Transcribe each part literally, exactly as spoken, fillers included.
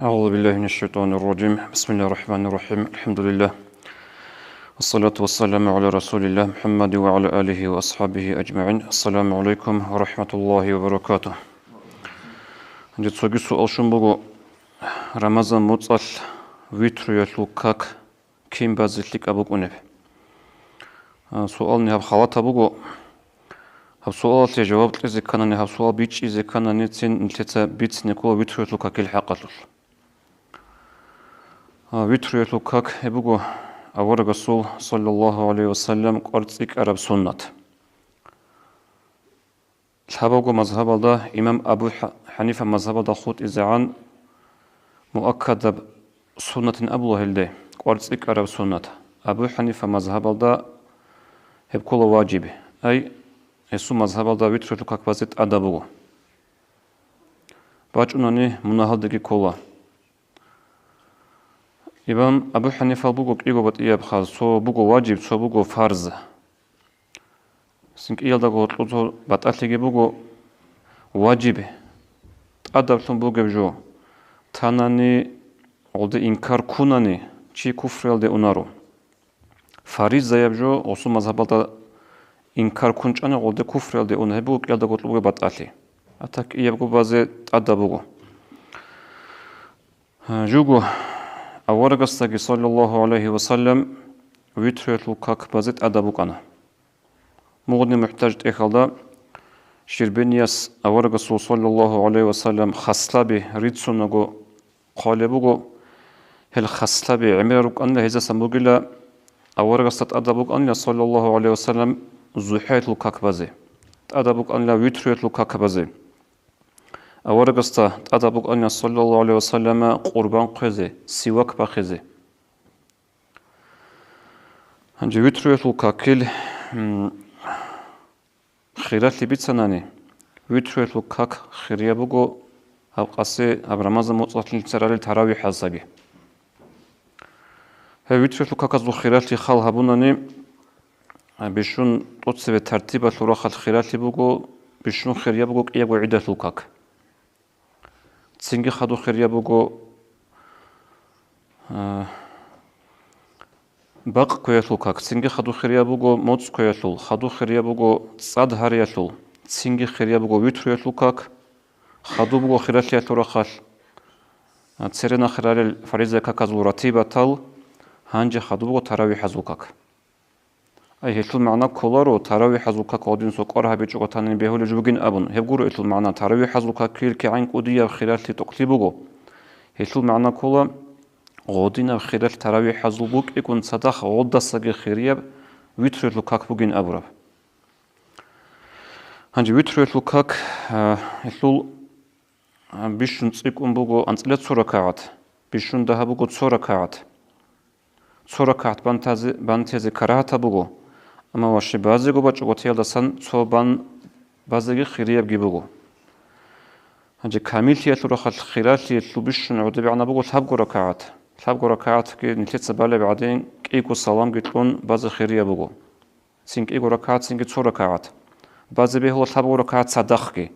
أعوذ بالله من الشيطان الرجيم. بسم الله الرحمن الرحيم. الحمد لله. والصلاة والسلام على رسول الله محمد وعلى آله وأصحابه أجمعين. السلام عليكم ورحمة الله وبركاته. Гьанже цоги суал щун буго, Рамазан муцӀалъ витруялъул как кин базе лъикӀаб букӀунеб? А, суални гьаб халатаб буго. Гьаб суалалъе жаваб кьезе кканани, гьаб суал бичӀчӀизе кканани, цин нилъеца бицине ккола витруялъул какил хӀакъалъулъ. А, витруялъул как гьеб буго аварагасул, саллаллагьу гӀалайгьи вассалам, кӀвар цӀикӀкӀараб суннат. Лъабабго мазгьабалда, имам Абу Хьа-, ХӀанифа мазгьабалда хутӀизегӀан, муаккадаб суннатин абула гьелде, кӀвар цӀикӀкӀараб суннат. Абу ХӀанифа мазгьабалда гьеб ккола важиб. Ай, гьесул мазгьабалда витруялъул как базе тӀадаб буго. БачӀунани мунагьалдеги ккола. Имам Абу ХӀанифал буго кӀиго батӀияб хаз, цо буго важиб, цо буго фарз. Цин кӀиялдаго гьоркьоб цо батӀалъиги буго важиб, тӀадаблъун бугеб жо, танани, гъолде инкар ккунани, чи куфруялде унаро. Фаризаяб жо, гъосул мазгьабалда инкар ккун чӀани, гъолде куфруялде уна, гьеб буго кӀиялдаго гьоркьоб бугеб батӀалъи. А так кӀиябго базе тӀадаб буго. Жуго аварагасдаги, саллаллагьу гӀалайгьи вассалам, витруялъул как базе тӀадаб букӀана. Мугъни МухӀтаж тӀехьалда Щербинияс аварагасул, саллаллагьу гӀалайгьи вассалам, хаслаби рицунаго хъвалеб буго, гьел хаслаби гӀемерал рукӀанила, гьезасан бугила аварагасда тӀадаб букӀанила, саллаллагьу гӀалайгьи вассалам, зухӀаялъул как базе, тӀадаб букӀанила витруялъул как базе. Аварагасда тӀадаб букӀанила, саллаллагьу гӀалайгьи вассалам, къурбан хъвезе, сивак бахъизе. Гьанже витруялъул какил, м, хиралъи бицанани, витруялъул как хирияб буго гьаб къаси, гьаб Рамазан муцӀалъ нилъеца ралел таравихӀаздаги. Гьеб витруялъул каказул хиралъи хал гьабунани, а, бищун тӀоцебе тартибалъул рахъалъ хиралъи буго, бищун хирияб буго кӀиябго гӀидалъул как. Цинги хадуб хирияб буго, а, бакъ кквеялъул как, цинги хадуб хирияб буго моцӀ кквеялъул, хадуб хирияб буго цӀад гьариялъул, цинги хирияб буго витруялъул как, хадуб буго хиралъиялъул рахъалъ, а, церенахъе ралел фариза каказул ратибатал, гьанже хадуб буго таравихӀазул как. Ай, гьелъул магӀна кколаро, таравихӀазул как гъодинасул кӀвар гьабичӀого танин бегьулеб жо бугин абун. Гьеб гуро гьелъул магӀна, таравихӀазул какил кигӀан кӀудияб хиралъи тӀокӀлъи буго. Гьелъул магӀна ккола, гъодинаб хиралъ таравихӀазул букӀигун цадахъ гъодасаги хирияб витруялъул как бугин абураб. Гьанже витруялъул как, а, гьелъул А, бищун цӀикӀкӀун буго анцӀила цо ракагӀат, бищун дагьаб буго цо ракагӀат. Цо ракагӀат бантазе-, бантезе карагьатаб буго, амма ва щиб базего бачӀого теялдасан цо бан базеги хириябги буго. Гьанже камиллъиялъул рахъалъ хиралъиялъул бищун гӀодобегӀанаб буго лъабго ракагӀат. Лъабго ракагӀатги нилъеца балеб гӀадин, кӀиго саламги кьун базе хирияб буго. Цин кӀиго ракагӀат, цинги цо ракагӀат. Базе бегьула лъабго ракагӀат цадахъги.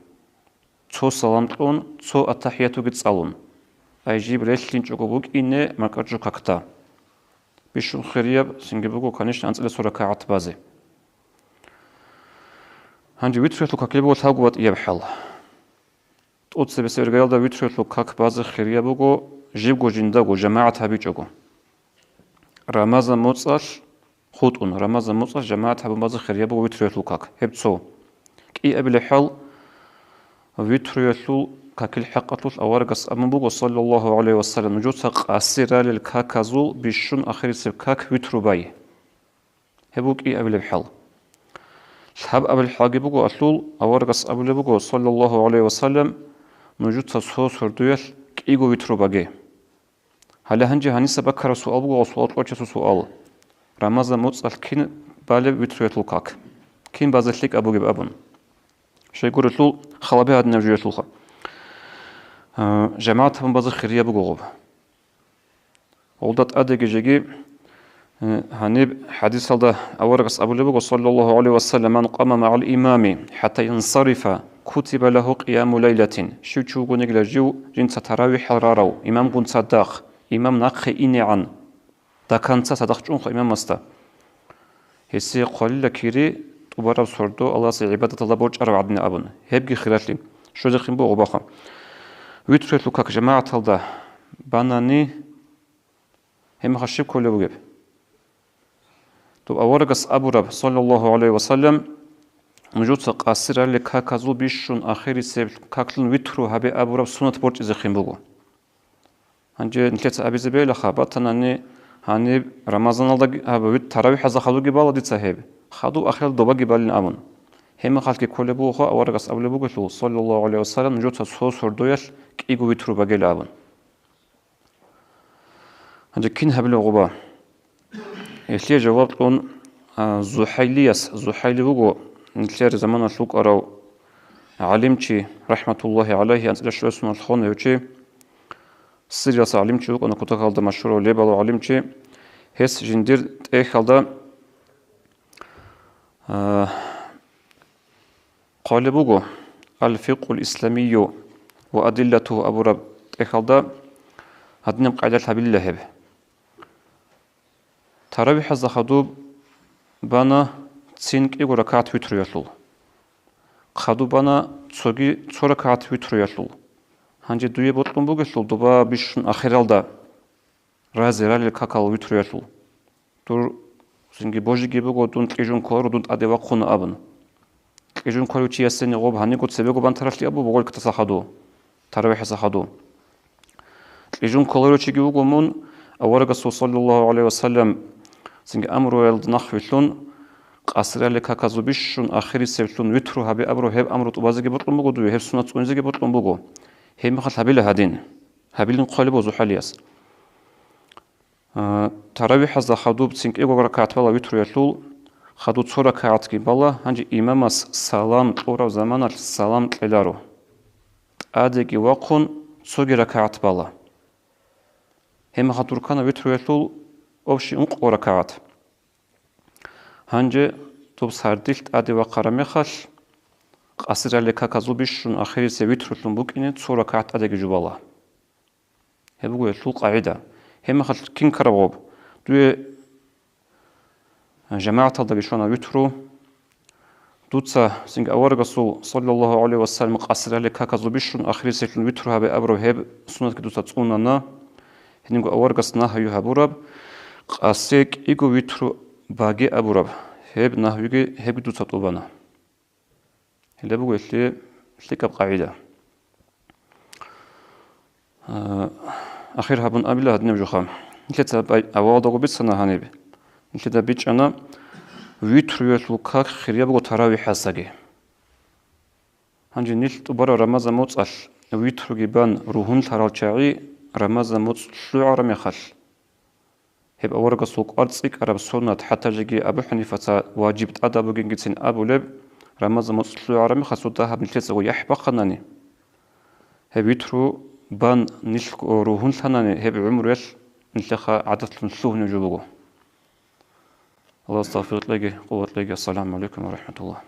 Цо салам кьун, цо аттахӀиятуги цӀалун. Ай жиб релълъинчӀого букӀине маркӀачӀул какда. Бищун хирияб цинги буго, конечно, анцӀила цо ракагӀат базе. Гьанже витруялъул какил буго лъабго батӀияб хӀал. ТӀоцебесеб иргаялда витруялъул как базе хирияб буго, жибго жиндаго жамагӀат гьабичӀого. Рамазан муцӀалъ хутӀун, Рамазан муцӀалъ жамагӀат гьабун базе хирияб буго витруялъул как. Гьеб цо. КӀиабилеб хӀал, витруялъул какил хӀакъалъулъ аварагас абун буго, саллаллагьу гӀалайгьи вассалам, нужеца къаси ралел каказул бищун ахирисеб как витру бай. Гьеб буго кӀиабилеб хӀал. Лъабабилеб хӀалги буго гьелъул, аварагас абулеб буго, саллаллагьу гӀалайгьи вассалам, нужеца цо сордоялъ кӀиго витру баге. Гьале гьанже гьаниса баккараб суал буго, суал кьолчасул суал. Рамазан муцӀалъ кин балеб витруялъул как? Кин базе лъикӀаб бугеб абун? Щайгурелъул халаби гьадинаб жуялъулха. А, жамагӀат гьабун базе хирияб буго гъоб. Гъолда тӀадеги жеги, Э, гьаниб хӀадисалда аварагас абулеб буго, саллаллагьу гӀалайгьи ва саллам: «Ман къама магӀал имами хӀатта янсарифа, кутиба лагьу къияму лайлатин». Щив чи вугониги жив жинца таравихӀал рарав, имамгун цадахъ, имам нахъе инегӀан, до конца цадахъ чӀунха имамасда. Гьесие хъвалила кири тӀубараб сордо Аллагьасе гӀибадаталда борчӀарав гӀадин абун. Гьебги хиралъи. Щвезехъин буго гъубаха. Витрулъул как жамагӀаталда банани, гьеб мехалъ щиб кколеб бугеб? Доб аварагас абураб, саллаллагьу гӀалайгьи ва саллам, нужеца къасирали каказул бищун ахирисеб каклъун витру гьабе абураб суннат борчӀизехъин буго. Гьанже нилъеца абизе бегьилаха, батанани гьаниб Рамазаналдаги, гьаб, вит-, таравихӀазда хадуги бала дица гьеб, хадуб ахирал добаги балин абун. Гьеб мехалъги кколеб бугоха, аварагас абулеб бугелъул, саллаллагьу гӀалайгьи ва саллам, нужеца цо сордоялъ кӀиго витру багел абун. Гьанже кин гьабилеб гъуба? Гьелъие жаваб кьун, а, ЗухӀайлияс, ЗухӀайли вуго нилъер заманалъ вукӀарав гӀалимчи, рахӀматуллагьи гӀалайгьи, анцӀила щуасуналъ хун гьев чи, Сириялъа гӀалимчи вукӀана, кутакалда машгьурав лебалав гӀалимчи, гьес жиндир тӀехьалда, а, хъвалеб буго, «Ал-фикъул исламию ва адиллатугьу» абураб тӀехьалда гьадинаб къайдалъ гьабилила гьеб. ТаравихӀазда хадуб бана цин кӀиго ракагӀат витруялъул. Хадуб бана цоги цо ракагӀат витруялъул. Гьанже дуе бокьун бугелъул доба бищун ахиралда разе ралел какал витруялъул. Дур цинги божиги буго, дун кьижун кколаро, дун тӀаде вахъуна абун. Кьижун кколев чиясени гъоб гьаниго цебего бан таралъи абу буго лкатаса хаду, таравихӀаса хаду. Кьижун кколарев чиги вуго мун, аварагасул, саллаллагьу гӀалайгьи ва саллам, цинги амруялда нахъвилълъун, къасирали каказул бищун ахирисеблъун витру гьабе абураб гьеб амру тӀубазеги бокьун буго дуе, гьеб суннат цӀунизеги бокьун буго. Гьеб мехалъ гьабила гьадин. Гьабилин хъвалеб ва ЗухӀалияс. А, таравихӀазда хадуб цин кӀиго ракагӀат бала витруялъул, хаду цо ракагӀатги бала, гьанже имамас салам кьураб заманалъ салам кьеларо. ТӀадеги вахъун цоги ракагӀат бала. Гьеб мехалъ дуркана витруялъул общий ункъо ракагӀат. Гьанже доб сардилъ тӀаде вахъараб мехалъ, къасирали каказул бищун ахирисе витрулъун букӀине цо ракагӀат тӀадеги жубала. Гьеб буго гьелъул къагӀида. Гьеб мехалъ кин ккараб гъоб? Дуе жамагӀаталдаги щвана витру. Дуца цинги аварагасул, саллаллагьу гӀалайгьи ва саллам, къасирали каказул бищун ахирисеблъун витру гьабе абураб гьеб суннатги дуца цӀунана. Гьединго аварагас нагью гьабураб, къасе кӀиго витру баге абураб, гьеб нагьюги гьебги дуца тӀубана. Гьеле буго гьелъие лъикӀаб къагӀида. А, ахир гьабун абила гьадинаб жоха. Нилъеца бай-, авалалдаго бицана гьаниб. Нилъеда бичӀчӀана, витруялъул как хирияб буго таравихӀасаги. Гьанже нилъ тӀубараб рамазан моцӀалъ витруги бан ругьунлъарал чагӀи рамазан моцӀ лъугӀараб мехалъ, гьеб аварагасул кӀвар цӀикӀкӀараб суннат, хӀатта жеги Абу ХӀанифаца важиб тӀадаб бугингицин абулеб, рамазан моцӀ лъугӀараб мехалъ цо дагьаб нилъецаго яхӀ бахъанани, гьеб витру бан нилъго ругьунлъанани, гьеб гӀумруялъ нилъеха гӀадатлъун лъугьунеб жо буго. Аллагьас тавфикъ кьеги, къуват кьеги. Ассаламу гӀалайкум ва рахӀматуллагь.